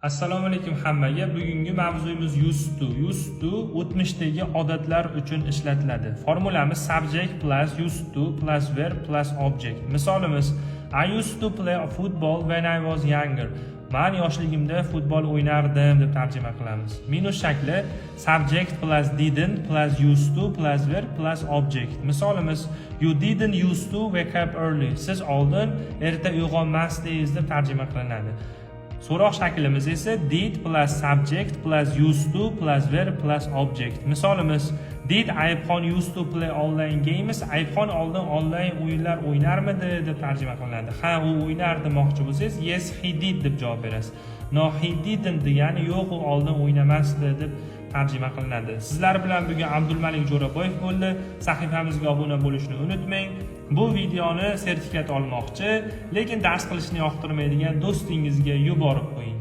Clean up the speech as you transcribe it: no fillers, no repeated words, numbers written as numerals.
Assalomu alaykum hammaga. Bugungi mavzuyimiz used to. Used to o'tmishdagi odatlar uchun ishlatiladi. Formulamiz subject plus used to plus verb plus object. Misolimiz: I used to play football when I was younger. Man yoshligimda futbol o'ynardim, deb tarjima qilamiz. Minus shakli: subject plus didn't plus used to plus verb plus object. Misolimiz: You didn't used to wake up early. Siz oldin erta uyg'onmasdingiz, deb tarjima qilinadi. So'roq shaklimiz esa did plus subject plus used to plus verb plus object. Misolimiz: Did Ayubxon used to play online games? Ayubxon oldin onlayn o'yinlar o'ynarmidi, deb tarjima qilinadi. Ha, u o'ynardi demoqchi bo'lsangiz, "Yes, he did" deb javob berasiz. "No, he didn't" degani yo'q, u oldin o'ynamasdi, deb tarjima qilinadi. Sizlar bilan bugun Abdulmalik Jo'raboyev bo'ldi. Sahifamizga obuna bo'lishni unutmang. Bu videoni sertifikat olmoqchi, lekin dars qilishni yoqtirmaydigan do'stingizga yuborib qo'ying.